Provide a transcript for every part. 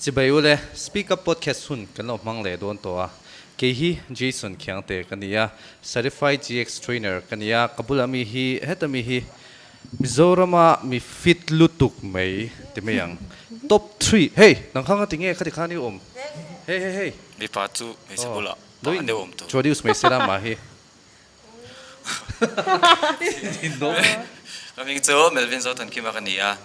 Chibai ule, Speak Up Podcast hun kan lo hmang leh dawn tawh a. Kei hi Jason Khiangte ka ni a, Certified GX Trainer ka ni a, ka bulah mi hi heta mi hi Mizorama mi fit lutuk mai ti mai ang. Top three, hey! Nang kha nga ti nge khati khan i awm? Hey hey hey! Mipa chu hmeichhe bulah pa an deuh awm tawh. Introduce mai sela mah hi. Ka hming chu Melvin Zothankima ka ni a,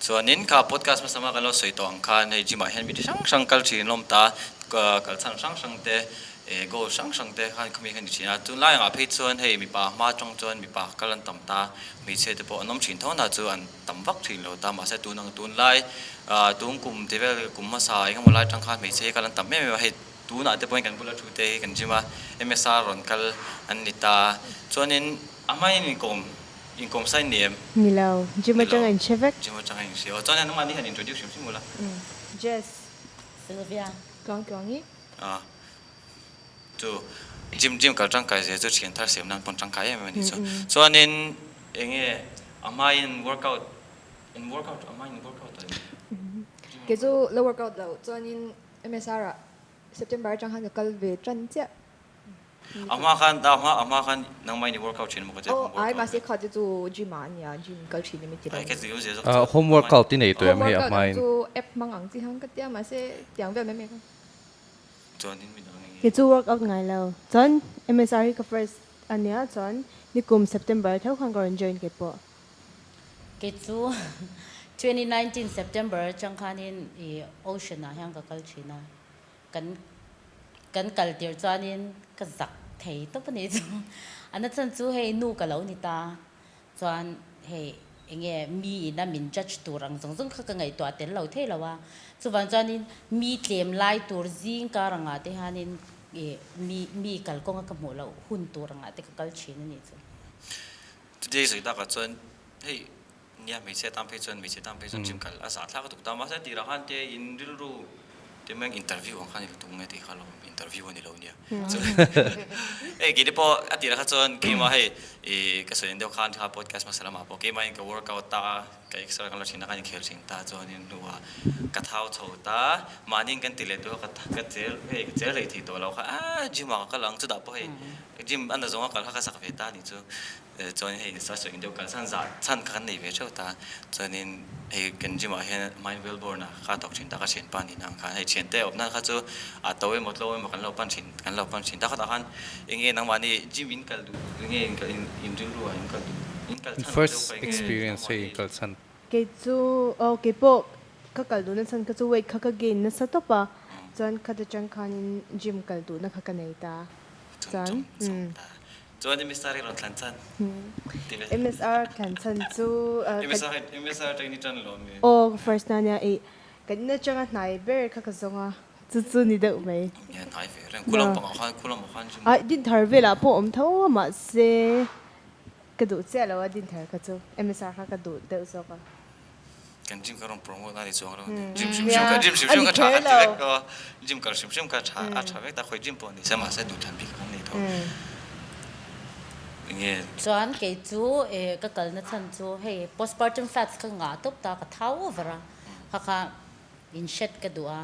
chuanin kha podcast hmasa hma kan lo sawi tawh ang khan hei gym ah hian mi chi hrang hrang kal thin an awm ta, kal chhan hrang hrang te eh goal hrang hrang te khan khami kha ni thin a, tunlai angah phei chuan hei mipa hma atang chuan mipa kal an tam ta, hmeichhia te pawh an awm thin tho na chu an tam vak thin lo ta, mahse tun ang tunlai ah tun kum ti vel kum hmasa engemaw lai atang khan hmeichhia hi kal an tam em em a, hei Tunah te pawhin kan bula thu te hi kan gym a, MSR rawn kal an ni ta. Chuanin a hmain inkawm, inkawm sa in ni em? Ni lo, gym atanga in hre vek. Gym atanga in hre aw. Chuan nangmahni han introduce hrim hrim ula. Jess. Sylvia. Tluang tluangi. Ah, chu gym, gym kal tangkai zia chu thian thar siam nan pawn tangkai em em a ni chu. Chuanin enge a hmain workout, in workout, a hmain in workout a ni. Kei chu la workout lo, chuanin MSR ah September atang khan ka kal ve tan chiah. A hma khan a hma a hma khan nangmah in i workout thin emaw ka tia home workout. Ai mahse kha te chu gym ah ania gym kal thin emaw ti lo. Home workout i nei tawh em hei a hma in. Home workout ang chu app hmang ang chi khan ka tia mahse tiang vel mai mai kha. Chuan in midang eng nge. Kei chu workout ngai lo. Chuan MSR hi ka first ania chuan nikum September tho khan ka rawn join kei pawh. Kei chu 2019 September atang khanin i Ocean ah hian ka kal thin a, kan kan kal tirh chuanin ka zak thei tawp a nih chu. A nachhan chu hei nu ka lo ni ta, chuan hei enge mi ina min judge tur ang zawng zawng kha ka ngaihtuah tel lo thei lo a, chuvang chuanin mi tlem lai tur zing kar angah te hianin i mi mi kalkawnga ka hmuh loh hun tur angah te ka kal thin a nih chu. Today sawi takah chuan hei nia hmeichhia tan phei chuan hmeichhe tan phei chuan gym kal a zah thlak a tuk ta mahse tirah khan te in rilru te meng interview ang khan i la tum nge tih kha lo interview a ni lo nia hei keini pawh a tirah kha chuan keimah hei ih ka sawi ang deuh khan kha podcast hmasa lamah pawh keimah in ka workout ta a ka exer ka la thin a ka inkhel thin ta chuanin hnuah ka thau chho ta mahni in kan ti leh duh a ka ka chel hei ka chel rei thei tawh lo kha a gym ah ka kal ang chutah pawh hei Gym a na zawnga kal kha ka zak ve ta anih chu. Chuan hei sa sawi deuh kal chhan zah chhan kha kan nei ve theuh ta. Chuanin hei kan gym ah hian Mind Wellborn ah kha thawk thin ta ka thianpa nih nang khan hei thiante awm nan kha chu a to emaw tlo emaw kan lo pan thin kan lo pan thin ta. Khatah khan eng nge nangmahni gym in kal duh eng nge in kal in rilru ah in kal duh in kal chhan First experience hei in kal chhan. Kei chu aw kei pawh ka kal duhna chhan kha chu weight kha ka gain nasa tawp a chuan khata tang khanin gym kal duhna kha ka nei ta. Chuan Chuan MSR i rawn thlan chhan ti ve. MSR thlan chhan chu MSR MSR atangin i tan lo ami? Aw ka first na nia i kan in atanga hnai ber kha ka zawng a chu chu ni deuh mai. Nia hnai ve reng khulam pangah khan khulam ah khan gym. Ai Dinthar velah pawh awm tho a mahse ka duh chiah lo a Dinthar kha chu MSR kha ka duh deuh zawk a. Kan gym ka rawn promote a ni chuang lo ani. Gym hrim hrim ka gym hrim hrim ka tha a ti vek lo a, gym kal hrim hrim ka tha a tha vek ta khawi gym pawh ni se mahse duhthlan bik kan nei tho. Enge. Chuan kei chu eh ka kalna chhan chu hei postpartum fats ka ngah tawp ta ka thau over a, kha kha in shed ka duh a,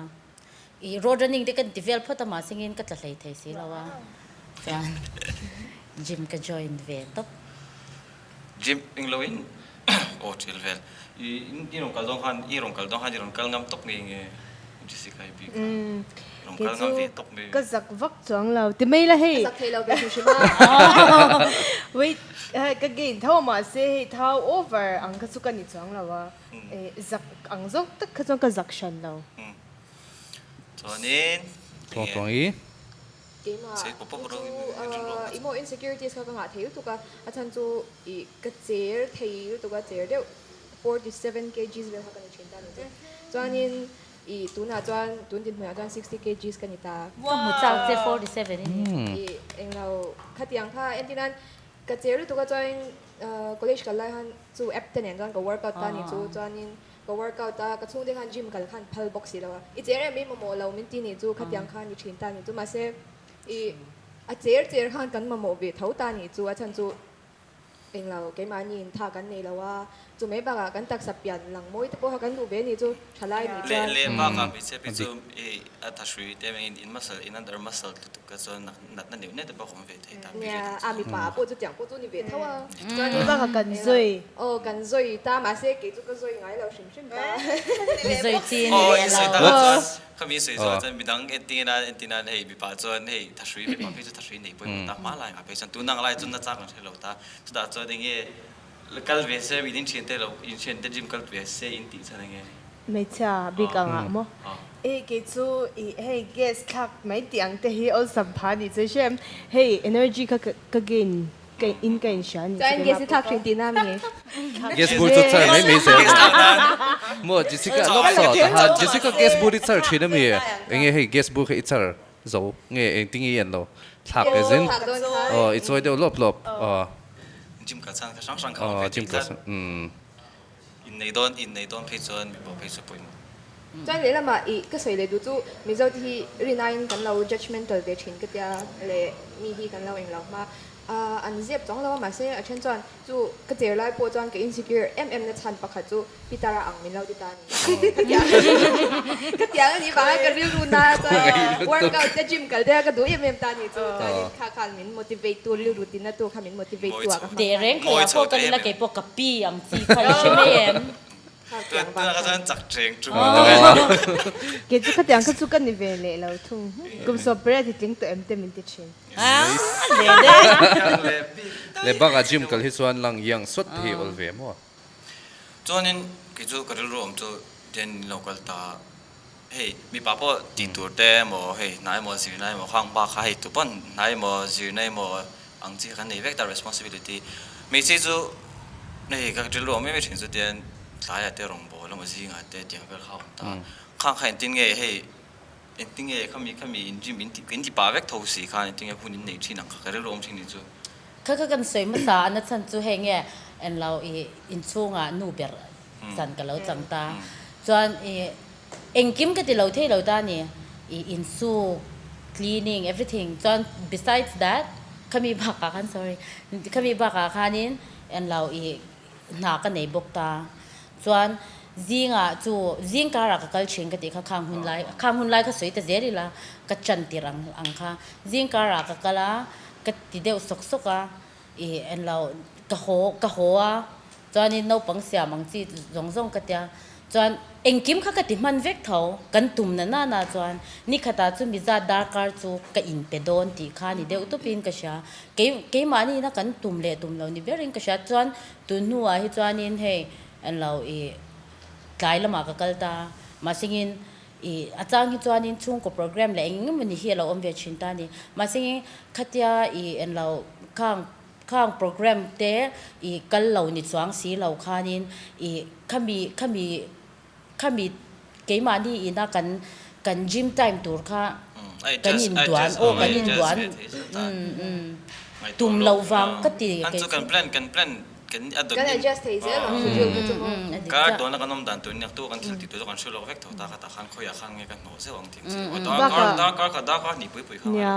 i road running te kan ti vel phawt a mahse ngin ka tla hlei thei si lo a, chuan gym ka join ve tawp. Gym englo in aw thil vel i i rawn kal dawn khan i rawn kal dawn khan i rawn kal ngam tawp nge nge Jessica i bik a i rawn kal ngam ve tawp nge. Ka zak vak chuang lo ti mai la hei. Ka zak thei lo ve hrim hrim a. Wait ka gain tho mahse hei thau over ang kha chu ka ni chuang lo a zak ang zawk tak kha chuan ka zak hran lo. Chuanin Tluang tluang i. Keimah chu i maw insecurities kha ka ngah thei lutuk a, a chhan chu i ka cher thei lutuk a, cher deuh 47 kgs vel kha ka ni thin ta ni chu. Chuanin i tunah chuan tun dinhmunah chuan 60 kgs ka ni ta. Ka hmu chak che 47 i ni. I englo khatiang kha entirnan ka cher lutuk a chuanin college kal lai khan chu app te nen chuan ka workout ta ni chu chuanin Ka workout a, ka chhungte khan gym kal khan phal bawk si lo a, i cher em i mamawh lo min ti nih chu khatiang khan i thin ta nih chu mahse i a cher cher khan kan mamawh ve tho ta nih chu a chhan chu Englo, keimahni in tha kan nei lo a, chu mai bakah kan taksa pian lang mawi te pawh kha kan duh ve ni chu thalai nih Leh chuan. leh bakah hmeichhia phei chu hei a tha hrui te mai in muscle in under muscle lutuk kha chuan natna neuh neuh te pawh a awm ve thei ta Nia, a mipa pawh chu tiang pawh chu ni ve tho a. Chuan ni bakah kan zawi. Aw kan zawi ta mahse kei chu ka zawi ngai lo hrim hrim ta. Mi zawi chi ni Aw leh i sawi lo. takah chuan khami i sawi zawh chuan midang entin ina entin nan hei mipa chuan hei tha hrui mipa phei chu tha hrui nei pawimawh ta hma lai ngah phei chuan tunang lai chu nachang kan hre lo ta. Chutah chuan enge la kal ve se in inthian te lo inthian te gym kal ve se in tih chuan enge? Hmeichhia bik ang ah maw? Hei kei chu ih hei gas thlak mai tih ang te hi awlsam pha ni chu hre em? Hei energy kha ka gain ka in ka inhria ni chu Chuan gas i thlak thin tihna mi? Gas bur chu char mai mai zel maw Jessica lawk saw taha Jessica gas bur i char thin ami? Enge hei gas bur kha i char Zo nge engtin nge i en lo thlak e zin aw i chawi deuh lawp lawp aw. Gym kal chhan kha hrang hrang kha awm ve gym kal chhan umm. Innei dawn innei dawn phei chuan mipa phei chu pawimawh. Chuan lehlamah i ka sawi leh duh chu Mizo te hi rinaiin kan lo judgemental ve thin ka tia leh mi hi kan lo englo hma an zep chuang lo a mahse a then chuan Chu ka cher lai pawh chuan ka insecure em em na chhan pakhat chu Peter a ang min lo ti ta a ni. Ka tiang ka tiang a nih vanga ka rilru na chuan workout te gym kal te ka duh em em ta a ni chu. Chuanin kha khan min motivate tu rilru tina tu kha min motivate tu ah ka hmang ta a ni. Tehreng khawiah pawh ka nila keipawh ka pi ang chi kha i hre mai em? Tunah kha chuan chak ṭeng ṭung Kei chu khatiang kha chu ka ni ve leh lo thung. Kum sawmpariat hi tling tawh em te min ti ṭhin. Leh bakah gym kal hi chuan lang iang sawt te hi awl ve maw? Chuanin kei chu ka rilru awm chu den in lo kal ta hei mipa pawh tih tur te emaw hei hnai emaw zirna emaw khang bak kha hei tu pawn hnai emaw zirna emaw ang chi kha kan nei vek ta responsibility hmeichhe chu hei ka rilru awm em em thin chu tian tlaiah te rawngbawl emaw zingah te tiang vel kha a awm ta khang kha engtin nge hei Engtinge khami khami in gym in ti in ti pah vek tho si khan engtinge hun in nei thin ang kha ka rilru awm thin ni chu. Kha kha kan sawi hmasa a na chhan chu hei nge en lo i inchhungah nu ber chan ka lo chang ta chuan i engkim ka ti lo thei lo ta ni i insuk cleaning everything chuan besides that khami bakah khan sorry khami bakah khanin en lo i hna ka nei bawk ta. Chuan zingah chu zing karah ka kal thin ka tih kha khang hun lai khang hun lai kha sawi ta zel ila ka chan tir ang ang kha. Zing karah ka kal a, ka ti deuh sawk sawk a, ih englo ka haw ka haw a, chuanin naupang siam ang chi zawng zawng ka tia. Chuan engkim kha ka ti hman vek tho, kan tum na nana chuan nikhatah chu mizat darkar chu ka inpe dawn tih kha ni deuh tawpin ka hria. Kei keimahni ina kan tum leh tum lo ni berin ka hria. Chuan Tun hnuah hi chuanin hei an lo ih tlai lamah ka kal ta, mahsengin ih a chang hi chuanin chhungkaw program leh eng eng emawni hi a lo awm ve thin ta a ni. Mahsengin khatia ih an lo khang khang program te ih kal lo ni chuang si lo khanin ih khami khami khami keimahni ina kan kan gym time tur kha kan induan aw kan induan umm tum loh vang ka ti kei chu. Kan plan kan plan kan a Kan adjust thei zel ang schedule kha chu maw. Kar dawn a kan awm dan tur nia tu kan thil tih tur chu kan hre lawk vek tho ta kha tah khan khawiah khan nge ka hnawh zeuh ang tih ang chi lo dar kar khat dar kar hnih pui pui kha Nia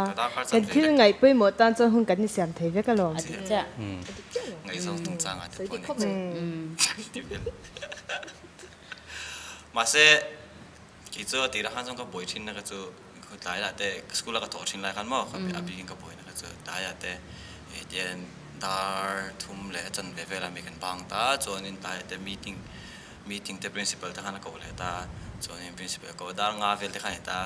kan thil ngaih pawimawh tan chuan hun kan insiam thei vek alawm. A dik chiah. Ngaihzawng chungchangah te pawh a ni tih vel. Mahse, kei chu a tirah khan chuan ka buai thin na kha chu tlaiah te school a ka thawh thin lai khan maw a bikin ka buai na kha chu tlaiah te hetiang dar thum leh a chanve velah mi kan bang ta chuanin tlaiah te meeting meeting te principal te khan a koh leh ta chuanin principal a koh a dar nga vel te khan a ni ta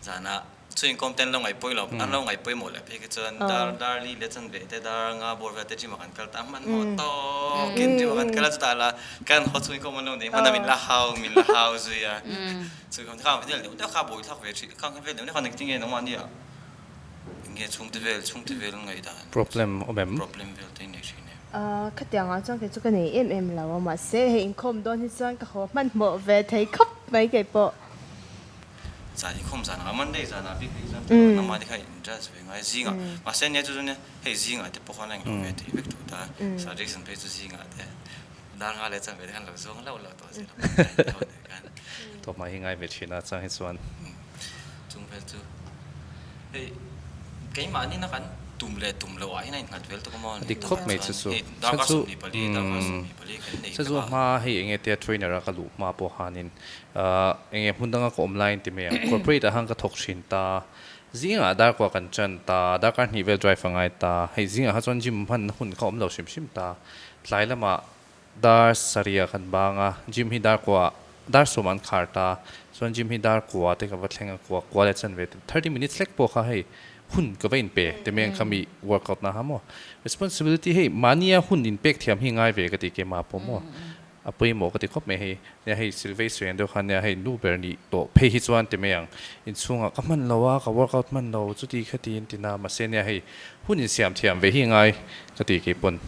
zanah Chu inkhawm te an lo ngaihpawi lo, an lo ngaihpawimawh leh phei kha chuan dar dar li leh chanve te dar nga bawr vel te gym ah kan kal ta hmanhmawh tawkin gym ah kan kal a chutah lah kan haw chhung inkhawm an lo nei hman a min la hau min la hau zui a chu inkhawm te kha vel deuh deuh kha buai thlak ve thin khang vel deuh deuh kha engtin nge nangmahni ah eng nge chhungte vel chhungte vel an ngaihdan Problem awm em? Problem vel te nei thin em? Khatiang ah chuan kei chu ka nei em em lo a mahse hei inkhawm dawn hi chuan ka haw hmanhmawh ve thei khawp mai kei pawh. Zan inkhawm zan ah Monday zan ah bik exam te pawh nangmah te kha in adjust ve ngai zingah mahse nia chu chu nia hei zingah te pawh khan a englo ve thei vek tawh ta suggestion phei chu zingah te dar nga leh chanve te khan lo zawng hlauh hlauh tawh zel a khan Tawp mai hi ngai ve thin a chang hi chuan chung vel chu hei keimahni na kan. Tum leh tum loh ah hian a innghat vel tuk a maw A dik khawp mai chu chu. Darkar 24, darkar 24 kan nei Chu chu hma hei enge tia trainer a ka luh hma pawh khanin enge hmun danga ka awm laiin ti mai ang corporate ah khan ka thawk thin ta zingah darkua kan chan ta darkar hnih vel drive a ngai ta hei zingah kha chuan gym hman hun kha awm lo hrim hrim ta tlai lamah Dar sarih ah kan bang a, gym hi dar kua dar sawm an khar ta, chuan gym hi dar kua te ka va thleng a, kua kua leh chanve te 30 minutes hlek pawh kha hei hun ka va inpe te mai ang kha mi workout na ha maw. Responsibility hei mahnia hun inpek thiam hi ngai ve ka ti keimah pawh maw a pawimawh ka ti khawp mai hei nia hei Silvei sawi ang deuh khan nia hei nu ber nih tawh phei hi chuan ti mai ang inchhungah ka hman lo a ka workout hman lo chuti khati in ti na mahse nia hei hun insiam thiam ve hi ngai ka ti keipawn.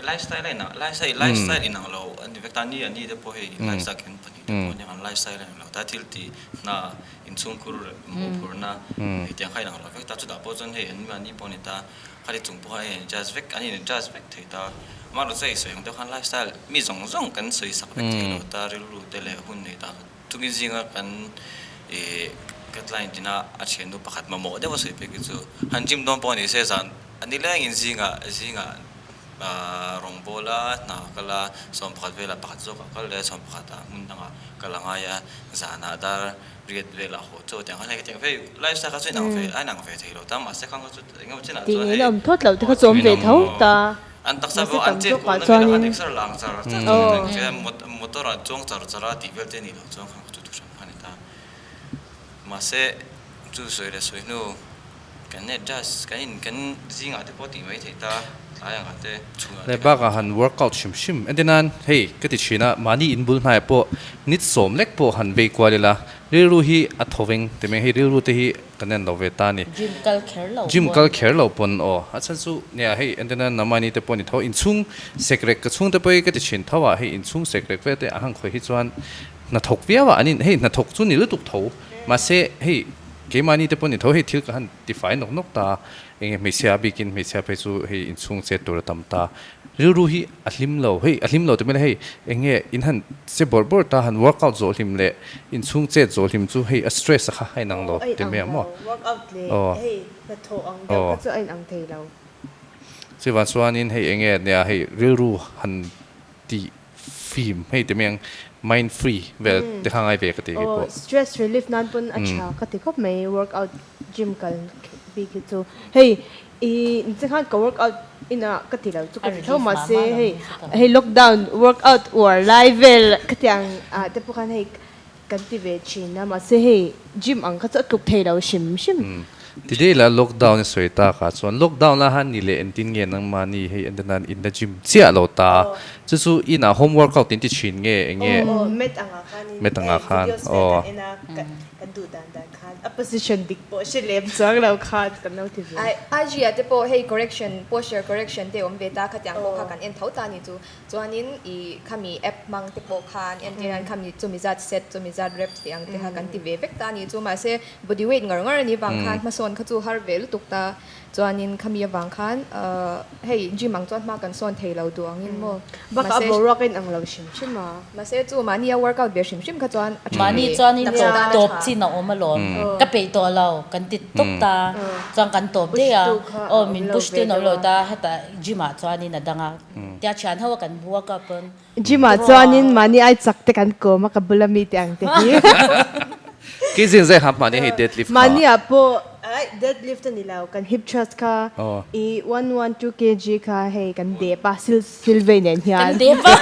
Lifestyle a inang lifestyle lifestyle inang lo a ni vek ta ni a ni te pawh hei lifestyle kan pahnih te pawh ania an lifestyle a inang lo ta thil tih hna inchhungkhur mawhphurhna hei tiang kha a inang lo vek ta chutah pawh chuan hei an mahni pawh a ni ta khati chung pawh khan a in adjust vek an in adjust vek thei ta amaherawhchu hei sawi ang deuh khan lifestyle mi zawng zawng kan sawi sak vek thei lo ta rilru te leh hun nei ta chumi zinga kan ih ka client ina a thiannu pakhat mamawh deuh a sawi phei khi chu han gym dawn pawh a ni se zan a ni lengin zingah zingah Rawngbawl a hna kal a, 11 velah pakhat zawkah kal leh 11 ah hmun dangah kal a ngai a, zanah dar riat velah haw chaw tiang khan hei tiang ve lifestyle kha chu inang ve a inang ve thei lo ta mahse khang kha chu engemaw chinah chuan hei Tiin awm thawt loh te kha chu awm ve tho ta an taksa mahse pawh an tam chet zawkah kualna chuan velah khan in exer lang char char char motor ah chuang char char a tih vel te nih loh chuan khang kha chu thu hran kha a ni ta mahse chu sawi leh sawi hnu Kan adjust, kan in kan zingah te pawh tih mai theih ta, tlai angah te, chhunah te Leh kan bakah han workout hrim hrim entir nan hei ka ti thin a, mahni in bul hnaiah pawh nit sawm lek pawh han vei kual ila, rilru hi a tho veng ti mai, hei rilru te hi kan en lo ve ta a ni. Gym kal kher lo Gym pawn. kal kher lo pawn aw, a chhan chu nia hei entir nan namani te pawh ni tho, inchhung sekrek ka chhung te pawh hi ka ti thin tho a, hei inchhung sekrek vel te a han khawih hi chuan hnathawk viau a, an in hei hnathawk chu ni lutuk tho, mahse hei Keimahni te pawh ni tho hei thil ka han tifai nawk nawk ta, enge hmeichhia a bikin hmeichhia phei chu hei inchhung chet tur a tam ta, rilru hi a hlim lo, hei a hlim lo ti mai la hei enge in han che bawrh bawrh ta han workout zawh hlim leh inchhung chet zawh hlim chu hei a stress a kha a inang lo A ti mai inang ang maw? lo, workout leh Aw. hei hnathawh ang deuh Aw. kha chu a inang thei lo. Chuvang chuanin hei enge nia hei rilru han tih Fim hei ti mai ang mind free vel te kha ngai ve ka ti kei pawh. Aw stress relief nan pawn a tha ka ti khawp mai workout gym kal bik hi chu hei i nichhe khan ka workout inah ka ti lo chu ka ti tho mahse hei hei lockdown workout uar lai vel khatiang ah te pawh khan hei Kan ti ve thin a, mahse hei gym ang kha chu a tluk thei lo hrim hrim. Today lah lockdown i sawi tak ah chuan lockdown la han ni leh engtin nge nangmahni hei en nan in la gym chiah lo ta chu chu in ah home workout in ti thin nge eng nge Aw mat ang ah khan in mat ang ah khan videos vel aw kan en a kan duh dan dan khan a position dik pawh hre lem chuang lo khan kan lo ti ve. IG ah te pawh hei correction posture correction te awm ve ta khatiang pawh kha kan en tho ta ni chu Chuanin i khami app hmang te pawh khan entir hian khami chumi zat set chumi zat reps tih ang te kha kan ti ve vek ta a ni chu mahse body weight ngar ngar a nih vang khan hmasawn kha chu har ve lutuk ta chuanin khami avang khan hei gym ang chuan hma kan sawn thei lo duh angin maw Bakah mahse boruak a inang lo hrim hrim a. Mahse chu mahni a workout ve hrim hrim kha chuan a tha Mahni ve chuanin taksa tan a tawp tha. chin a awm alawm ka peih tawh lo kan ti tawp ta chuan kan tawp daih a Push tu kha a aw awm min lo push ve tu in a awm deuh lo a. ta hetah gym ah chuanin a dang a. Tia thian ho a kan work up pawn. Gym ah chuanin mahni ai chak te kan kawm a ka bula mi te ang te hi. Kei zing zai hap mahni hei deadlift kha. Mahni ah pawh ai deadlift a ni lo kan hip thrust kha i 112 kg kha hei kan dep a silvei nen hian. Kan dep a.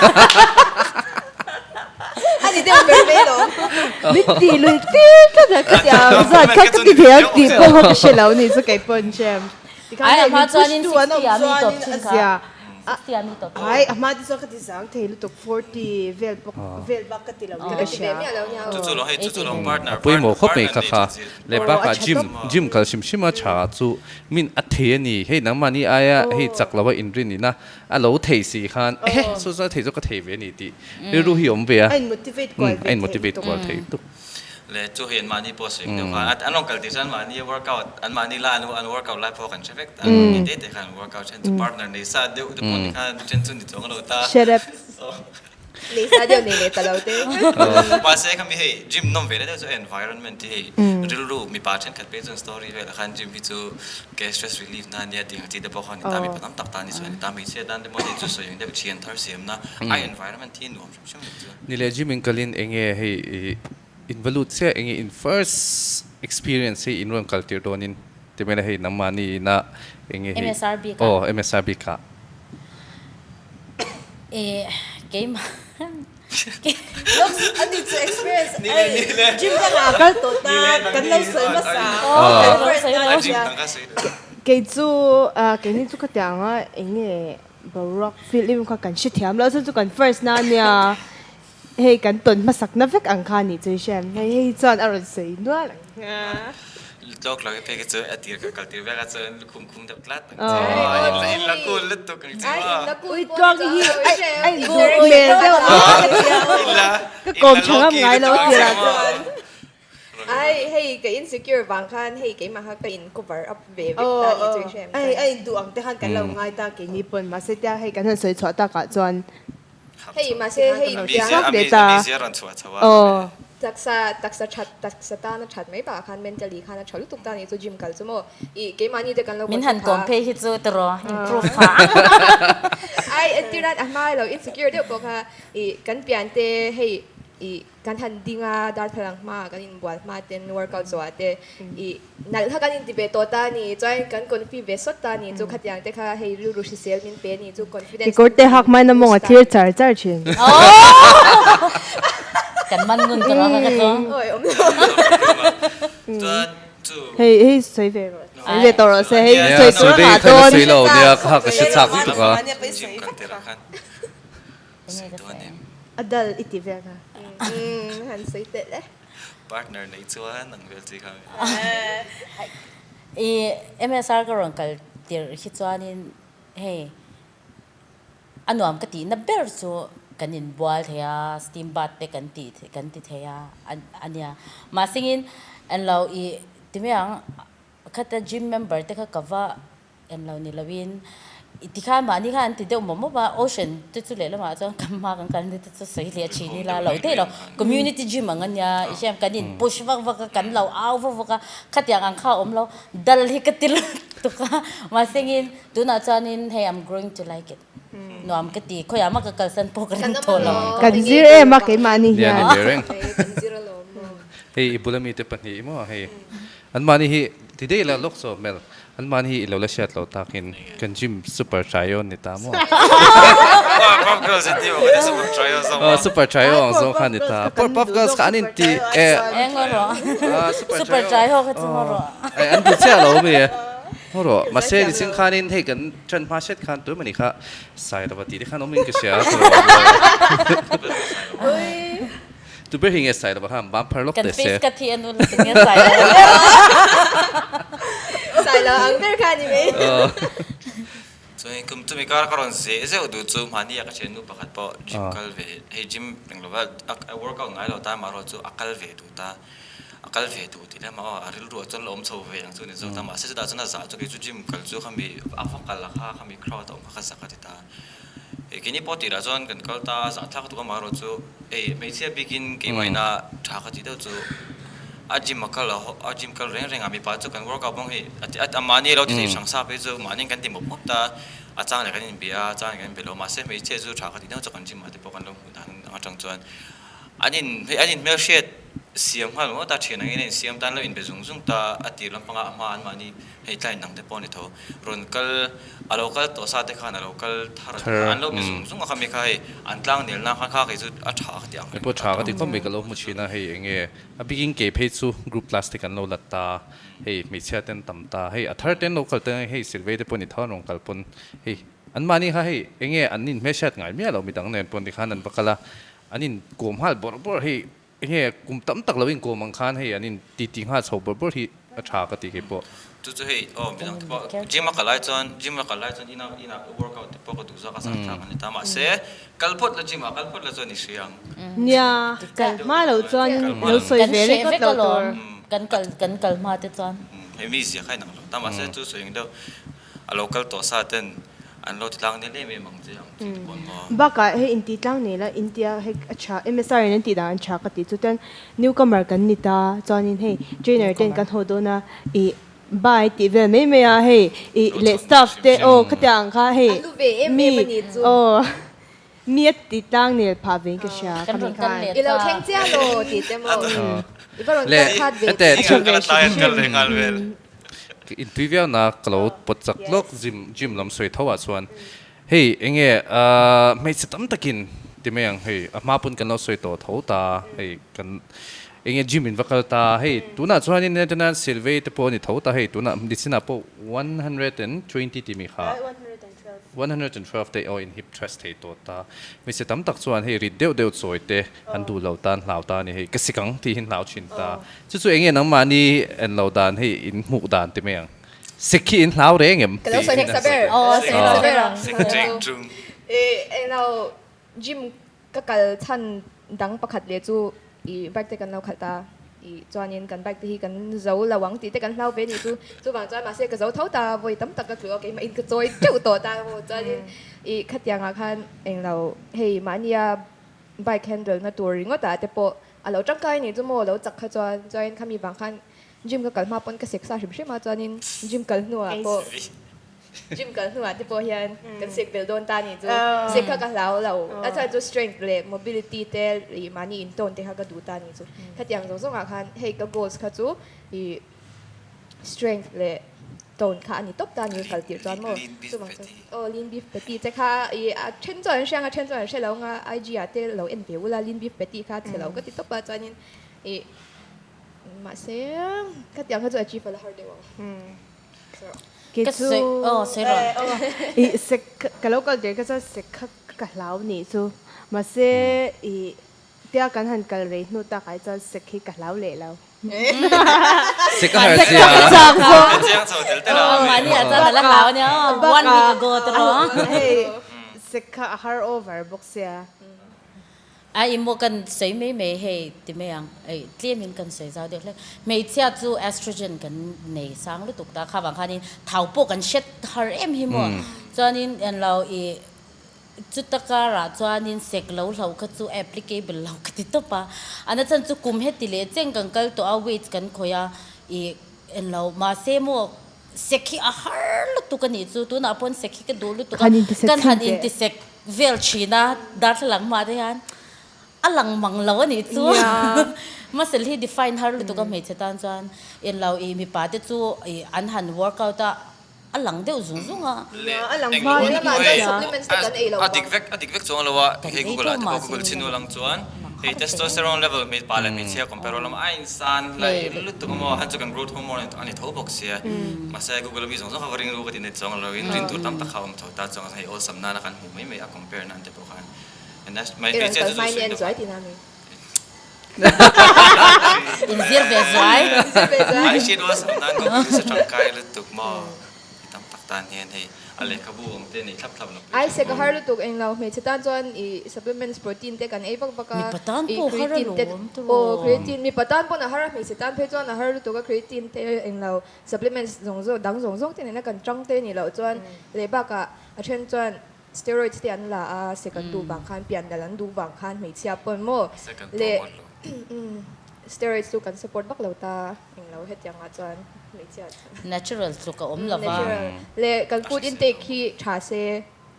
A ni deuh ber mai lo. Min ti lui tir tlat a ka tia zat kha ka ti thei ang tih pawh kha ka hre lo ni chu kei pawn chem. Tikhan Ai, hei a hma min chuan in push tu an awm 60 a mi chuan tawp in thin a kha. zia. 60 a mi tawp thin. Ai, a hma te chuan ka ti zang thei lutuk 40 vel pawk vel bak ka ti lo in ka hria. Chu chu lo hei chu chu lo partner A pawimawh khawp mai kha kha. Leh Aw, a bakah tha gym tawp. gym kal hrim hrim a tha chu min a thei a ni. Hei nangmahni aia hei chak lo a inrin ina a lo thei si khan ehe chu chuan thei chu ka thei ve a ni tih rilru hi a awm ve a. A in motivate kual A ve in thei motivate lutuk. kual thei lutuk. Leh chu hei an mahni pawh sawi deuh kha an rawn kal tih chuan mahni workout an mahni lai an workout lai pawh kan hre vek ta ni te te khan workout then chu partner nei sa deuh te pawh ni khan then chu ni chuang lo ta. Shut up. Nei sa deuh nei leh ta lo te. Mahse khami hei gym nawm ve deuh chu environment hi hei rilru mipa thenkhat phei chuan story velah khan gym hi chu ke stress relief na ania tih ang chi te pawh khan ta mipa tam tak tan hi chuan ta hmeichhia tan te pawh hei chu sawi ang deuh thian thar siamna a environment hi nuam hrim hrim chu. Ni leh gym in kalin enge hei in va lut chiah enge in first experience hi in rawn kal tir dawnin ti mai la hei nangmahni ina enge hei MSR bik ah. Aw MSR bik ah. Eh keimah Looks ani chu experience ai gym dangah a kal tawh ta kan lo sawi hmasa kan first na a nia. Kei chu keini chu ka tiang a enge boruak film kha kan hrethiam lo chuan chu kan first na ania. Hei kan tawn hmasak na vek ang kha nih chu i hriat hei hei chuan a rawn sawi nual ang a. Tlawk lo phei kha chu a tir ka kal tir vek a chuan lukhum khum deuh tlat ang che in la cool lutuk ang che maw. Ui tluang hi a in duh hmel deuh a ka tia ka kawm tha ngam ngai lo a tirah chuan. Ai hei ka insecure vang khan hei keimah kha ka in cover up ve vek ta nih chu i hriat Ai a in duh ang te khan kan lo ngai ta keini pawn mahse tia hei kan han sawi chhuah takah chuan Hei mahse hei Chhuak leh ta. Aw. Taksa taksa that taksa tan a that mai bakah khan mentally khan a tha lutuk ta nih chu gym kal chu maw ih keimahni te kan lo Min han kawm phei hi chu tiraw improve pha. Ai entir nan a hma lo insecure deuh pawh kha ih kan pian te hei ih Kan han ding a, darthlalang hmaah kan inbual hma ten workout zawhah te ih nalh kha kan inti ve tawh ta a ni, chuan kan confi ve sawt ta a ni chu khatiang te kha hei rilru hrisel min pe a ni chu confidence Kekawr te hak hmain a mawng a thlir char char thin. Kan man ngun ta rawh ka chu. Awi awm lo. Chuan chu. Hei hei sawi ve rawh sawi ve tawh rawh se hei Nia sawi tur sawi a ve ngah kha dawn. sawi lo nia ka hak a hre chak lutuk a. Gym kal tirah khan sawi dawn em? A dal i ti vel a. Umm han sawi telh e. Partner nei chuan ang vel chi kha mi. I MSR ka rawn kal tirh hi chuanin hei a nuam ka tihna ber chu kan inbual thei a, steam bath te kan tih kan ti thei a a nia. Mahsengin englo i ti mai ang khata gym member te kha ka va En lo ni loin i ti khan mahni khan an ti deuh mawp mawp a, Ocean te chu lehlamah chuan kan hma kan kalna te chu sawi leh thin ila lo theih lo, community gym ang ania i hriat kan in push vak vak a, kan lo au vak vak a, khatiang ang kha a awm lo, dal hi ka ti lutuk a, mahse ngin tunah chuanin hei I'm growing to like it, nuam ka ti, khawiah mah ka kalsan pawh ka ring tawh lo. Kan zir em a keimahni hian. Hei i bula mite pahnih maw hei anmahni hi ti daih la lawk chaw hmel. An mahni hi i lo la hriat loh takin kan gym super trio an ni ta maw? Powerpuff Girls an ti maw? Kan super trio zawk maw? Super trio ang zawk kha an ni ta. Powerpuff Girls kha an inti e. Eng ngaw rawh. Super trio kha chu ngaw rawh. An duh chiah lo mi e. Ngaw rawh. Mahse nichin khanin hei kan ṭan hma hret khan tui mawni kha Sailova tih te khan awm in ka hria. Tu ber hi nge sai lova khan bam phar lawk Kan teh se. face cut hi a nu lutuk nge sai lo ber. Sai lo ang ber kha ni mai. Chuan kum chumi kar ka rawn zeh zeuh duh chu mahni a ka thiannu pakhat pawh gym kal ve hei gym eng lova a workout ngai lo ta amaherawh chu a kal ve duh ta a kal ve duh tih lem a aw a rilru ah chuan la awm chho ve ang chu ni zawk ta mahse chutah chuan a zah chu kei chu gym kal chu khami a va kal a kha khami crowd a awm kha ka zak a ti ta. Keini pawh tirah chuan kan kal ta a, zahthlak tuk amaherawh chu ei hmeichhia bikin keimahina tha ka tih deuh chu a gym a kal a gym kal reng reng a mipa chu kan workout bawng hei a mahni a lo ti thei hrang sa phei chu mahni kan ti mawp mawp ta a chang leh kan inbia a chang leh kan inbe lo mahse hmeichhia chu tha ka tih deuh chu kan gym ah te pawh kan lo hmuh dan ang atang chuan an in hei an inhmelhriat siam nghal ngawt a thian angin a insiam tan lo inbe zung zung ta a tir lampanga a hma an mahni Hei tlai dang te pawh a ni tho. Rawn kal, a lo kal tawh sa te khan a lo kal thar a ti kha, an lo be zung zung a kha mi kha hei an tlang nel na khan kha kei chu a tha ka ti ang Kei pawh tha ka ti khawp mai ka lo hmu thin a, hei eng nge a bikin kei phei chu group class te kan lo la ta, hei hmeichhia ten tam ta, hei a thar ten lo kal te hei silvei te pawh ni tho an rawn kal pawn hei an mahni kha hei eng nge an inhmelhriat ngai miah lo midang nen pawn tikhan an va kal a, an inkawm nghal bawrh bawrh hei Enge kum tam tak lo inkawm ang khan hei an in titi nghal chho bawrh bawrh hi a tha ka ti kei pawh. Chu chu hei aw midang te pawh gym a kal lai chuan gym a kal lai chuan ina ina workout te pawh ka duh zawk a zah thlak a ni ta mahse kal phawt la gym ah kal phawt la chuan i hria ang. Nia kal hma loh chuan lo sawi Kan ve hreh ringawt vek lo alawm tur. Kan kal kan kal hma te chuan. Hei mi zia kha inang lo ta mahse chu sawi ang deuh a lo kal tawh sa ten. An lo ti tlang nel em em ang che ang chi te pawh an maw. Bakah hei inti tlang nel a intia hei a tha MSR in an tih dan an tha ka ti chu chuan newcomer kan ni ta chuanin hei trainer ten kan haw dawn a ih bye tih vel mai mai a hei ih leh staff te aw khatiang ang kha hei mi aw mi a ti tlang nel phah ve in ka hria Kan rawn kal leh I lo ta. thleng chiah law tih te maw i va rawn kal khat ve Leh tih te. Kal leh nghal vel. Intui viau na ka lo pawt chak lawk gym gym lam sawi tho ah chuan hei enge ahh hmeichhe tam takin ti mai ang hei a hma pawn kan lo sawi tawh tho ta hei kan enge gym in va kal ta hei tunah chuanin entirnan silvei te pawh a ni tho ta hei tunah nichinah pawh 120 tih mi kha 112 te aw in hip thrust thei tawh ta. Hmeichhe tam tak chuan hei rit deuh deuh chawi te an duh lo tan hlau ta a ni hei ka sik ang tih hi hlau thin ta. Chu chu enge nangmahni en lo dan hei in hmuh dan ti mai ang. Sik hi in hlau reng em? Ka lo sawi heksa ber. Aw sawi heksa ber ang. Sik cheng chung. Englo gym Ka kal chhan dang pakhat leh chu i bike te kan lo khalh ta i chuanin kan bike te hi kan zo lo ang tih te kan hlau ve nih chu. Chuvang chuan mahse ka zo tho ta vawi tam tak ka tlu a keimah in ka chawi teuh tawh ta maw chuanin i khatiangah khan englo hei mahnia bike handle na tur ringawt ah te pawh a lo tangkai nih chu maw lo chak kha chuan chuanin khami vang khan gym ka kal hma pawn ka sek sa hrim hrim a chuanin gym kal hnuah pawh Gym kal hnuah te pawh hian kan sek belh dawn ta nih chu. Sek kha ka hlau lo. A chhan chu strength leh mobility te ih mahni intawn te kha ka duh ta nih chu. Khatiang zawng zawngah khan hei ka goals kha chu ih strength leh tone kha a ni tawp ta nih kal tirh chuan maw. Chuvang chuan aw lean beef patty che kha ih a then chuan an hria ang a then chuan an hre lo ang a IG ah te lo en ve ula lean beef patty kha chhe lo ka ti tawp a chuanin ih mahse khatiang kha chu achieve a la har deuh ang. Kei chu i sek ka lo kal der kha chuan sek kha ka hlau nih chu mahse i tia kan han kal rei hnu tak ah chuan sek hi ka hlau leh lo. Sek a har chia. Sek kha a har over bawk sia. A i maw kan sawi mai mai hei ti mai ang ei tlem in kan sawi zau deuh hlek. Hmeichhia chu estrogen kan nei sang lutuk ta kha vang khanin thau pawh kan hret har em hi maw. Chuanin englo i chuta karah chuanin sek lo hloh kha chu applicable lo ka ti tawp a. A nachhan chu kum heti leh cheng kan kal tawh a weight kan khawih a i englo mahse maw sek hi a har lutuk a nih chu tunah pawn sek hi ka duh lutuk a kan han intisek Vel thin a, darthlalang hma te hian a lang mang lo a nih chu. Muscle hi define har lutuk a hmeichhe tan chuan englo ih mipa te chu ih an han workout a, a lang deuh zung zung a. A lang hma vek in ka hria. A dik vek a dik vek chuang lo a, hei Google ah te pawh Google chhin ul ang chuan hei testosterone level mipa leh hmeichhia compare lam a insan hlai lutuk a maw han chu kan growth hormone a ni tho bawk sia mahse Google ami zawng zawng kha va ring ru ka ti net chuang lo in rin tur tam tak kha a awm tho. Ta chuan hei awlsam nana kan hmuh mai mai a compare nan te pawh khan I rawn kal hmai ni an zuai tih na mi? In zir ve zuai. In zir ve zuai. Ai hriat awlsam nan Google hi chu tangkai lutuk maw? Mi tam tak tan hian hei a lehkhabu awm te nei thlap thlap lo pawh Ai sek a har lutuk englo hmeichhe tan chuan i supplements protein te kan ei vak vak a Mipa tan i pawh har creatine te alawm aw tiraw? creatine mipa tan pawn a har a hmeichhe tan phei chuan a har lutuk a creatine te englo Supplements zawng zawng dang zawng zawng te nena kan tang te nih loh chuan leh bakah a then chuan steroids te an la a, sek an duh vang khan pian dal an duh vang khan hmeichhia pawn maw leh steroids chu kan support vak lo ta englo hetiang ah chuan hmeichhia chuan Natural tluk a awm lo va. Natural leh kan food intake hi tha se.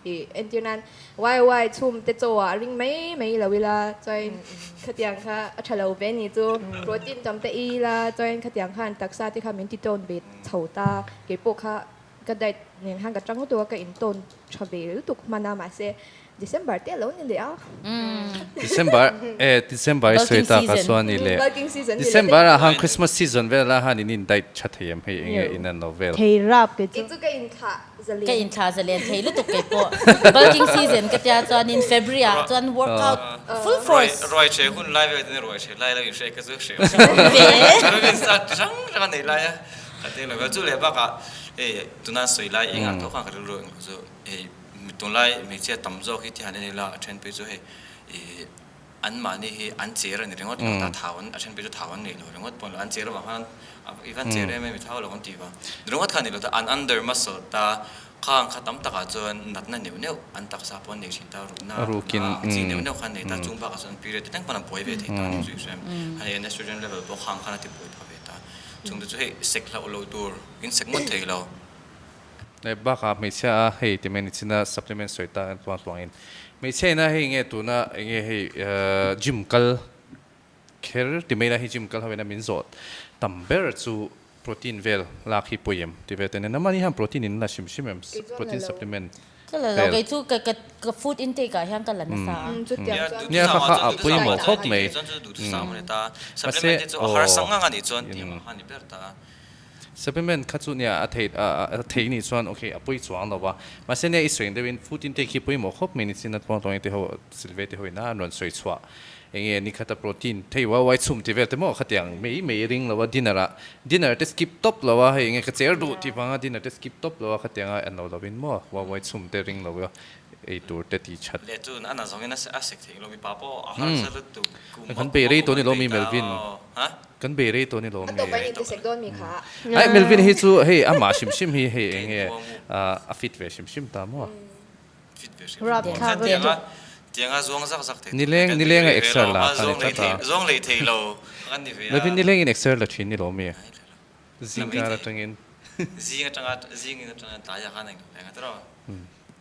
Tih entir nan wai wai chhum te chaw ah ring mai mai lo ila chuan khatiang kha a tha lo ve ni chu protein tam te ila chuan khatiang khan taksa te kha min ti tawn ve chho ta keipawh kha ka diet nen khan ka tang lutuk a ka in tawn tha ve lutuk hman a mahse December te a lo ni leh a. December e December i sawi tak a chuan ni leh December ah han Christmas season vel ah han in in diet tha thei em hei enge in an lo vel. Thei rap ke chu. Kei chu ka in thlah Ka inthla zalen thei lutuk kei pawh. Bulking season ka tia chuanin February ah chuan workout full force. Ruai hre hun lai vel chuan ruai hre lai lo inhre ka chu hre awm sa hrang hrang a nei lai a ka ti lo chu leh bakah hei tuna sawi lai engah tawh khan ka rilru eng chu hei tunlai hmeichhia tam zawk hi ti han en ila a then phei chu hei ih. an mahni hi an cher a ni ringawt lo ta thau an a then phei chu thau an nei lo ringawt pawh an cher avang khan i van cher em em i thau lo an ti va ringawt kha a ni lo ta an under muscle ta khang kha tam takah chuan natna neuh neuh an taksa pawh an nei thin ta rukna ang chi neuh neuh kha an nei ta chung bakah chuan period te thleng pawn an buai ve thei ta a ni chu i hre em hei an estrogen level pawh khang khan a ti buai pha ve ta chung te chu hei sek hlauh lo tur in sek ngawt thei lo. Leh bakah hmeichhia a hei ti mai ni chin a supplement sawi ta en tluang tluangin hmeichhia ina hei nge tuna enge hei gym kal kher ti mai ila hei gym kal ho ina min zawh tam ber chu protein vel lak hi pawi em ti ve te nen a mahni hian protein in la hrim hrim em protein supplement Ka la lo kei chu ka ka ka food intake ah hian ka la nasa a. Nia kha kha a pawimawh khawp mai mahse aw. Supplement kha chu nia a theih a theih nih chuan ok a pawi chuang lo va, mahse nia i sawi deuhin food intake hi pawimawh khawp mai ni chin a tluang tluangin te ho silve te ho ina an rawn sawi chhuah enge ni khata protein thei uai uai chhum ti vel te maw khatiang mai mai ring lo a dinner ah dinner te skip tawp lo a hei enge ka cher duh tih vanga dinner te skip tawp lo a khatianga an lo lovin maw uai uai chhum te ring lo a ei tur te ti that. Leh chu a na zawngin a sek thei lo mipa pawh a harsa lutuk kum Kan bei rei tawh ni lo mi Melvin. Kan bei rei tawh ni lo mi. A tawp a inti sek dawn mi kha. Ai Melvin hi chu hei amah hrim hrim hi hei eng nge a fit ve hrim hrim ta maw. Fit ve hrim hrim ta. Tianga tianga zuang zak zak thei. Nileng nileng a exer la kha ni tlat a. Zuang lei thei lo kan ni ve a. Melvin nileng in exer la thin ni lo mi. Zing kar atangin. Zing atanga zing in atanga tlai ah khan eng a tiraw.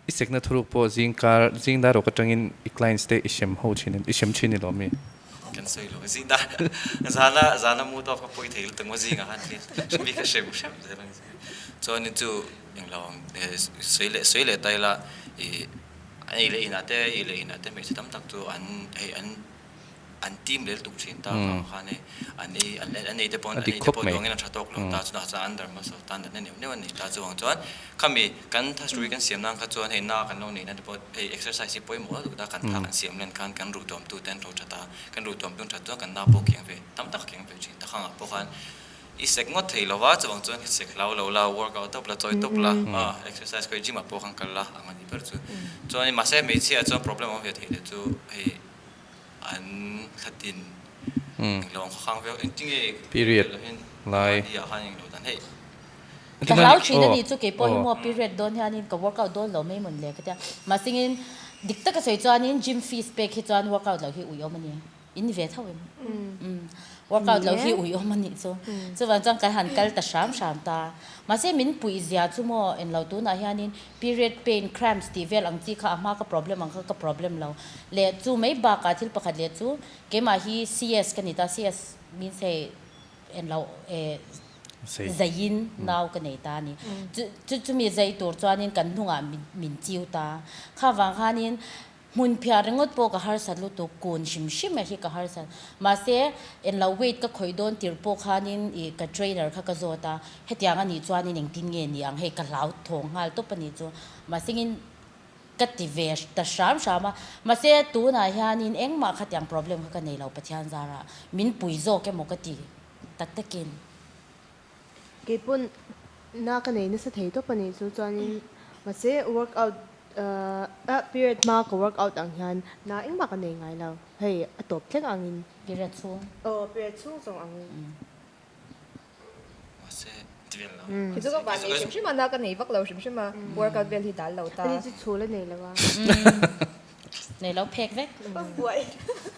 I sekna thuruk pawh zing kar zing dar rawk atangin i clients te i hrem ho thin i hrem thin ni lo mi? Kan sawi lo zing dar zana zana mood off ka pawi thei lutuk maw zingah khan thil mi ka hrem hrem zel ang chuan in chu englo ang sawi leh sawi leh ta ila ih ei leh inah te ei leh inah te hmeichhe tam tak chu an hei an an team lel tuk thin ta vang khan hei an ei an an ei te pawh an ei te pawh duangin a tha tawk lo ta chutah chuan an darh hmasa tan natna neuh neuh an nei ta chuvang chuan khami kan thasrui kan siam nan kha chuan hei na kan lo neih na te pawh hei exercise hi pawimawh lutuk ta kan tha kan siam len khan kan ruh tuam tu te an ro that a kan ruh tuam tu an that chuan kan na pawh kiang ve tam tak a kiang ve thin ta khangah pawh khan i sek ngawt thei lo va chuvang chuan i sek hlau lo la workout tawp la chawi tawp la exercise khawi gym ah pawh khan kal la ang a nih ber chu chuan mahse hmeichhia ah chuan problem a awm ve thei leh chu hei an thlatin englo ang khawkhang viau engtinge period lai ah khan englo dan hei Ka hlau thin a ni chu keipawh hi maw period dawn hianin ka workout dawn lo mai mawn le ka tia mahsengin dik taka sawi chuanin gym fees pek hi chuan workout loh hi uiawm a ni in ni ve tho em workout loh hi uiawm a nih chu chuvang chuan kan han kal ta hram hram ta mahse min puih zia chu maw englo tunah hianin Period pain, cramps tih vel ang chi kha a hma ka problem ang kha ka problem lo. Leh chu mai bakah thil pakhat leh chu keimah hi CS ka ni ta, CS means hei en lo eh zaiin nau ka nei ta a ni. Chu chu chumi zai tur chuanin kan hnungah min min chiu ta. Kha vang khanin Hmun phiah ringawt pawh ka harsat lutuk, kun hrim hrim a hi ka harsat. Mahse, enlo weight ka khawih dawn tirh pawh khanin ih ka trainer kha ka zawt a, hetiang a nih chuanin engtin nge ni ang hei ka hlau thawng nghal tawp a nih chu. Mahsengin ka ti ve ta hram hram a, mahse tunah hianin engmah khatiang problem kha ka nei lo Pathian zarah min pui zawk emaw ka ti tak takin. Keipawn na ka nei nasa thei tawp a nih chu chuanin mahse workout ah period hma ka workout ang hian na engmah ka nei ngai lo hei a tawp thleng angin. Period chhung. Aw period chhung zawng angin. Mahse ti vel lo. Kei chu ka van nei hrim hrim a na ka nei vak lo hrim hrim a workout vel hi dal lo ta. Ani chu chhul a nei lo a. Nei lo phek vek.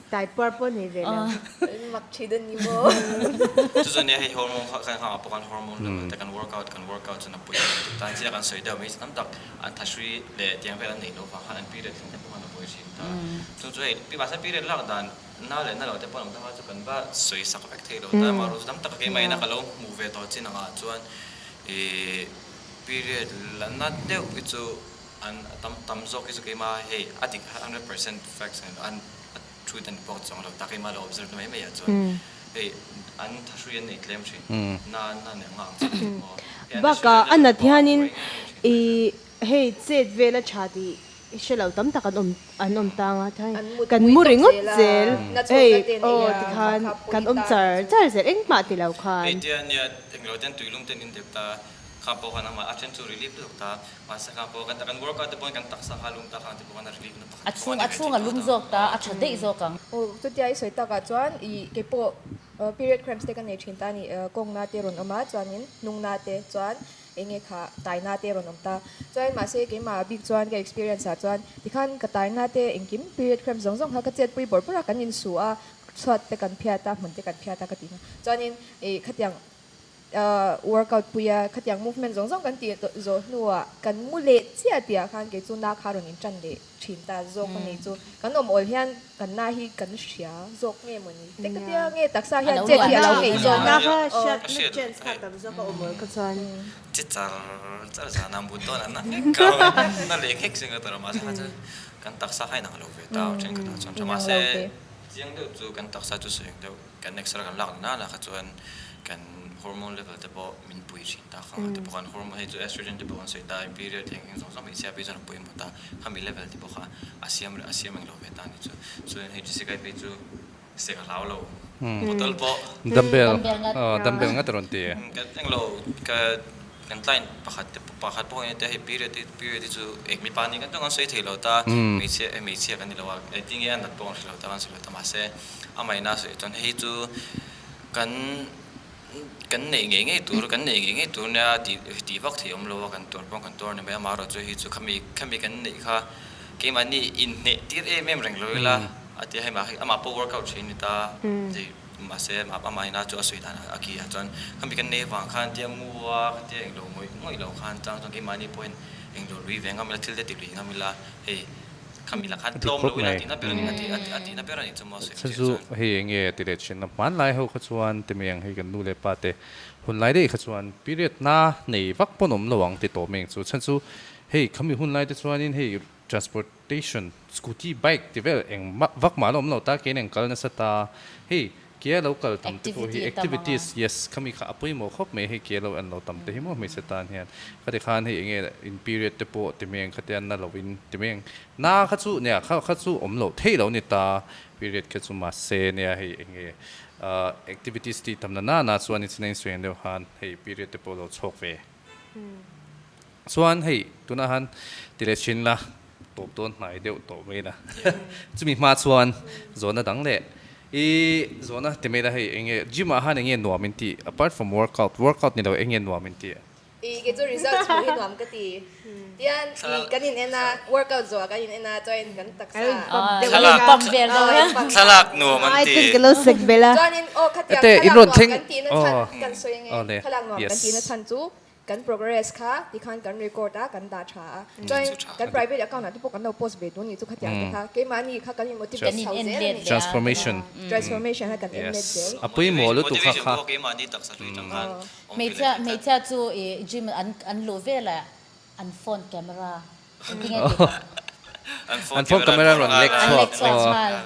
Tai puar pawh nei ve lo. Mak thin a ni maw. Chu chuan nia hei hormone kha kan hang ah pawh khan hormone level te kan workout kan workout chuan a pui em tih tan chiah kan sawi deuh mai tam tak an thasri leh tiang vel an neih loh vang khan an period thleng te pawh khan a buai thin ta. Chu chu hei mahse period lak dan na leh na lo te pawh an awm ta kha chu kan va sawi sak vek thei lo ta amaherawhchu tam tak keimah ina ka lo hmuh ve tawh chin angah chuan ih period la na deuh hi chu An tam tam zawk hi chu keimah hei a dik 100% facts an an a truth an pawh chuang lo ta keimah lo observe na mai mai ah chuan hei an thahrui an nei tlem thin na na nen nga ang chiah tih maw hei an Bakah a nat hianin i hei chet vel a tha tih i hre lo tam tak an awm an awm tang a An mut kan pui mu tawp ringawt zel a, zel na chhawk hei na te aw nei a, tikhan kha kha kan pui awm ta char chu. char zel engmah ti lo khan. Hei tia nia englo ten tuilum ten in dep ta. Kha pawh khan amah a then chu relief lutuk ta, mahse kha pawh kan kan workout te pawhin kan taksa kha a lum ta khan te pawh khan a relief na pakhat A chhung a chhung a lum zawk ta, a tha daih zawk ang. Aw chutia i sawi takah chuan i keipawh period cramps te ka nei thin ta a ni, kawngna te rawn awm a chuanin hnungna te chuan enge kha taina te rawn awm ta. Chuan mahse keimah bik chuan ka experience ah chuan tikhan ka taina te engkim period cramps zawng zawng kha ka chetpui bawrh bawrh a, kan insu a, chhuat te kan phiat a, hmun te kan phiat a ka tih kha. Chuanin ih khatiang workout pui a, khatiang movement zawng zawng kan tih zawh hnuah kan mu leh chiah tihah khan kei chu na kha rawn intan leh thin ta zawk a ni chu. Kan awm awl hian kan na hi kan hria zawk nge maw ni? Te ka tia nge taksa hian chet hi a lo ngei zawk a. Na kha hriatna chance kha tam zawk a awm awl kha chuan. Che char char zan a mut dawn a na nghek a, na leh nghek zing a tawrh a mahse kha chu kan taksa kha inang lo ve ta thenkhatah chuan tha mahse chiang deuh chu kan taksa chu sawi ang deuh. Kan exer kan lak nana kha chuan kan hormone level te pawh min pui thin ta kha te pawh kan hormone hei chu estrogen te pawh kan sawi ta period eng eng zawng zawng hmeichhia phei chuan a pawimawh ta khami level te pawh kha a siam a siam englo ve ta ni chu chuan hei Jessica phei chu sek a hlau lo bottle pawh Dumbbell dumbbell ngat a rawn ti. Kan englo ka Kan client pakhat te pakhat pawh hian hei period hi period hi chu eng mipa nih kan chuan kan sawi thei lo ta hmeichhia hmeichhia kan ni lo a engtin nge a nat pawh kan hre lo ta kan sawi lo ta mahse a mahina sawi chuan hei chu kan kan neih ngei ngei tur kan neih ngei ngei tur nia tih tih vak thei awm lo a kan tuar pawh kan tuar a ni mai amaherawhchu chu hei chu khami khami kan neih kha keimahni inhneh tir em em reng lo ila a tia hei amah pawh workout thin a ni ta tih. Mahse, amah ina chu a sawi dan a ki ah chuan khami kan nei avang khan tia mu a khatia englo ngawih ngawih lo khan chang chuan keimahni pawhin englo lui ve ngam ila thil te ti lui ngam ila hei khami lah khan tlawm lo ila tihna ber a ni a ti a tihna ber a ni chu maw sawi Chu chu hei enge ti leh thin a hmanlai ho kha chuan ti mai ang hei kan nu leh pa te hunlai daih kha chuan period na nei vak pawn awm lo ang ti tawh mai ang chu chhan chu hei khami hunlai te chuanin hei Transportation, scooty, bike ti vel eng vak mah la awm lo ta, kein eng kal nasa ta, hei ke a lo kal tam te pawh hi activities, yes, khami kha a pawimawh khawp mai, hei ke lo en lo tam te hi maw hmeichhe tan hian, khati khan hei enge in period te pawh ti mai ang khatia na lo in ti mai ang, na kha chu nia kha kha chu awm loh theih lo ni ta, period kha chu mahse nia hei enge activities tih tam na na chuan in china in sawi ang deuh khan hei period te pawh lo chhawk ve. Chuan hei tunah han ti leh thin la, tawp dawn hnai deuh tawh mai la. Chumi hma chuan zawhna dang leh i zawhna ti mai la hei eng nge gym ah han eng nge nuam in tih apart from workout, workout ni lo eng nge nuam in tih? I kei chu results hmuh hi nuam ka ti. Tian i kan in en a, workout zawh ah kan in en a chuan kan taksa Thlalak vel deuh a. Thlalak nuam an ti. Chuanin aw khatiang thlalak nuam kan tihna chhan kan sawi ange, thlalak nuam kan tihna chhan chu Kan progress kha tikhan kan record a, kan dah tha a. Chuan kan private account ah te pawh kan lo post ve tun ni chu khatiang te kha. Keimahni kha kan in motivate chho zel a ni. Transformation. Transformation kha kan en let zel. A pawimawh lutuk kha kha. Hmeichhia hmeichhia chu i gym an an luh velah an phone camera engtin nge tih kha. An phone camera rawn lek chhuak nghal.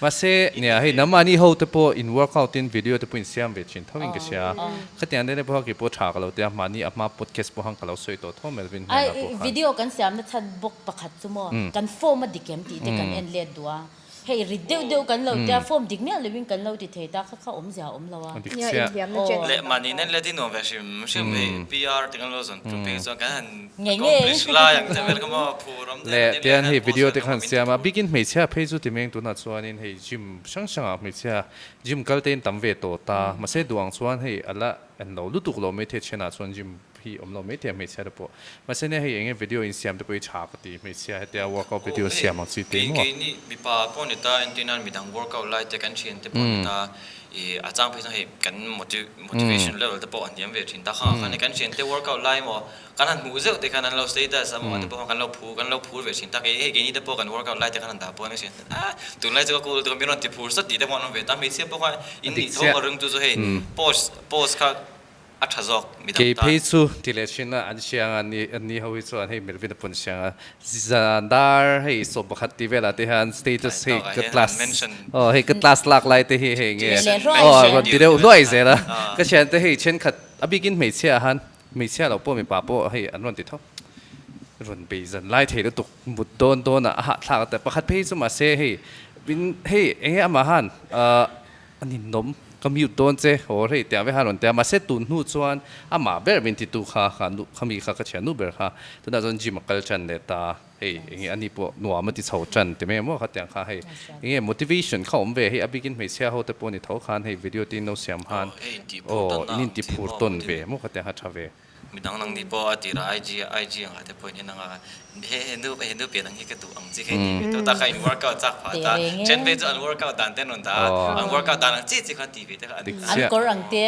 Mahse, nia hei nangmahni ho te pawh in workout in video te pawh in siam ve thin tho in ka hria. Khatiang deuh pawh kei pawh tha ka lo tia, mahni a hma podcast pawh han ka lo sawi tawh tho Melvin hnenah pawh khan. Video kan siamna chhan bawk pakhat chu maw, kan form a dik em tih te kan en let duh a. Hei rit deuh deuh kan lo tia, form dik miah loin kan lo ti thei ta, kha kha awmzia a awm lo a. Dik chiah. Leh mahni nen let i nuam ve hrim hrim hei PR te kan lo zawn tum phei chuan kan han accomplish lai ang che vel kha maw phur awm Leh tian hei video te khan siam a, bikin hmeichhia phei chu ti meng tunah chuanin hei gym hrang hrangah hmeichhia gym kal te in tam ve tawh ta, mahse duh ang chuan hei a la en lo lutuk lo maithei thenah chuan gym hi awm lo maithei a hmeichhia te pawh, mahse nia hei enge video in siam te pawh hi tha ka ti hmeichhia hetia workout video siam ang chi te maw. Keini mipa pawh ni ta entirnan midang workout lai te kan thian te pawh ni ta I a chang phei chuan hei kan motivation level te pawh a hniam ve thin ta kha khan kan thian te workout lai emaw kan han hmuh zeuh te khan an lo status emaw te pawh kan lo phu kan lo phur ve thin ta kei hei keini te pawh kan workout lai te khan an dah pawh an hriat a tunlai chu ka cool lutuk a min rawn ti phur sawt tih te pawh an awm ve ta hmeichhia pawh khan in nih tho ka ring chu chu hei post post kha A tha zawk midang tan. Kei phei chu ti leh thin a, an hria ang a, ni ni ho hi chuan hei Melvin a pawn hria ang a, zan dar hei 11 tih velah te hian status hei ka class aw hei ka class lak lai te hi hei nge aw rawn ti deuh hluai zel a, ka thian te hei thenkhat a bikin hmeichhia ah han hmeichhia lo pawh mipa pawh hei an rawn ti tho rawn bei zan lai thei lutuk mut dawn dawn ah a hahthlak a ta pakhat phei chu mahse hei min hei enge amah han a ninawm. Ka mute dawn che, aw hei tiang ve khan rawn ti a, mahse tun hnu chuan amah ber min titu kha kha nu khami kha ka thiannu ber kha tunah chuan gym a kal tan leh ta, hei enge ani pawh nuam a ti chho tan ti mai maw khatiang kha hei enge motivation kha awm ve hei a bikin hmeichhia ho te pawh ni tho khan hei video te in lo siam khan aw in intiphur tawn ve maw khatiang kha tha ve. Midang nang ni pawh a tirah IG IG ang ah te pawh in en ang a, he he nu he nu pian ang hi ka duh ang chi kha i ti ve tawh ta kha in workout chak phah ta, then phei chu an workout dan te an rawn dah a, an workout dan ang chi chi kha ti ve te kha an An kawr ang te.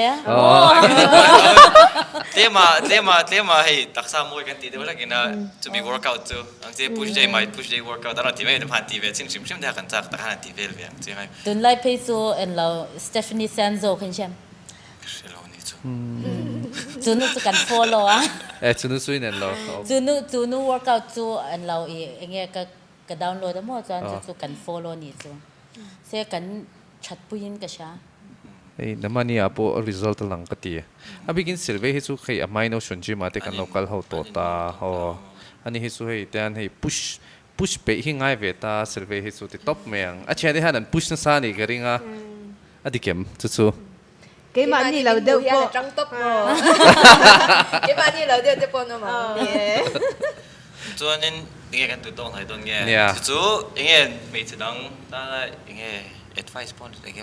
Tlema tlema tlema hei taksa mawi kan tih deuh hlek ina chumi workout chu ang chi push day mai push day workout an rawn ti mai te khan ti ve chin hrim hrim te kha kan chak ta khan an ti vel ve ang chi ngai. Tunlai phei chu en lo Stephanie Sanzo kha in hriat. Ka hre lo ni chu. Chu nu chu kan follow a. E chu nu chu in en lo. Chu nu chu nu workout chu en lo i enge ka ka download a maw chuan chu chu kan follow ni chu. Se kan that puiin ka hria. Hei namani ah pawh result a lang ka ti. A bikin Silve hi chu hei a hmain Ocean Gym ah te kan lo kal ho tawh ta aw. Ani hi chu hei tian hei push push peih hi ngai ve ta Silve hi chu ti tawp mai ang. A thiante hian an push nasa a nih ka ring a. A dik em chu chu. Keimahni lo deuh pawh. Tang tawp maw. Keimahni lo deuh te pawh an awm ang. Chuanin enge kan tut dawn hlai dawn nge? Chu chu enge hmeichhe dang tana enge advice pawh enge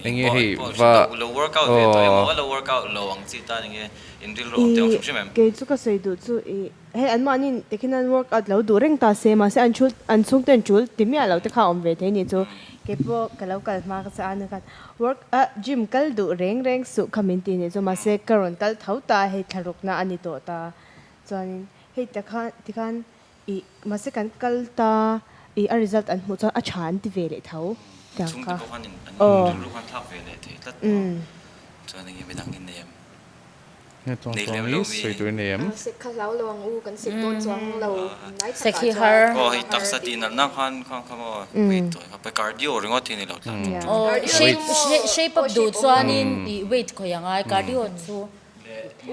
enge pawh lo workout ve tawh emaw lo workout lo ang chi tan enge in rilru awm te awm hrim hrim em? Kei chu ka sawi duh chu i hei anmahni te khian an workout lo duh reng ta se mahse an chhul an chhungte an tul ti miah lo te kha awm ve thei ni chu keipawh ka lo kal hma ka chah a ni khan Work a gym kal duh reng reng suh kha min ti nih chu mahse ka rawn kal tho ta hei thlarukna a ni tawh ta chuanin hei takhan tikhan ih mahse kan kal ta ih a result an hmuh chuan a tha an ti ve leh tho tiang Chhungte kha pawh khan in an aw rilru khan thlak ve leh thei tlat maw chuan enge midang in nei em? Nei lem lo mi. Sawi tur nei em? Sek kha hlau lo ang u, kan sek dawn chuang lo. Nai Sek chakah hi chuan har. Aw hei taksa tih nalh na khan khan kha maw weight tawih kha pa cardio ringawt hi ni lo tlat. Aw shape shape up duh chuanin i weight khawih a ngai cardio chu.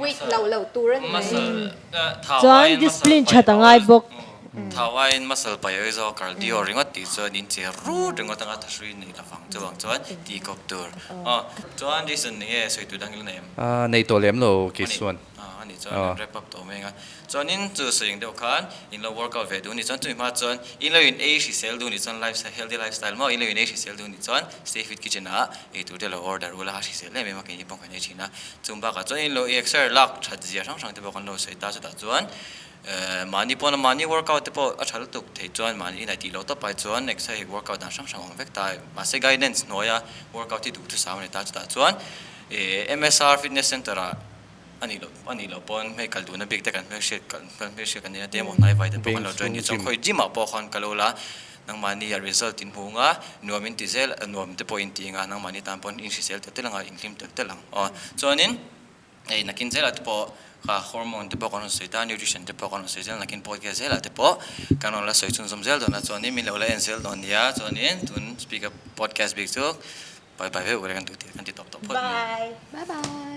Weight lo lo tur a ni mai. Chuan discipline that a ngai bawk. Thau aiin muscle pai awi zawk cardio ringawt tih chuan in che rut ringawt anga thahrui nei lovang chuvang chuan tih kawp tur. Aw chuan Jason enge sawi tur dang i la nei em? Nei tawh lem lo kei chuan. A nih chuan kan wrap up tawh mai ang a. Chuanin chu sawi deuh khan in lo workout ve duh nih chuan chumi hma chuan in lo in ei hrisel duh nih chuan lifestyle healthy lifestyle maw in lo in ei hrisel duh nih chuan stay fit kitchen ah ei tur te lo order ula a hrisel em em a keini pawh kan ei thin a. Chung bakah chuan in lo exer lak that zia hrang hrang te pawh kan lo sawi ta chutah chuan mahni pawn a mahni workout te pawh a tha lutuk thei chuan mahni inah tih loh tawp ai chuan exer workout dan hrang hrang a awm vek ta mahse guidance hnuaia workout hi duhthusam a ni ta chutah chuan MSR Fitness Center ah a nih loh a nih loh pawn hmei kal duhna bik te kan hmelhriat kan hmelhriat kan nia te emaw hnai vai te pawh kan lo join ni chuan khawi gym ah pawh khan ka lo la nangmahni a result in hmu anga nuam in ti zel nuam te pawh in ti anga nangmahni tan pawn in hrisel tel tel anga in hlim tel tel ang aw chuanin hei nakin zelah te pawh kha hormone te pawh kan rawn sawi ta nutrition te pawh kan rawn sawi zel nakin podcast zelah te pawh kan rawn la sawi chhunzawm zel dawn a chuanin min lo la en zel dawn nia chuanin tun speaker podcast bik chu Bye bye vek ule kan ti tawp tawp phawt mai. Bye. Bye bye.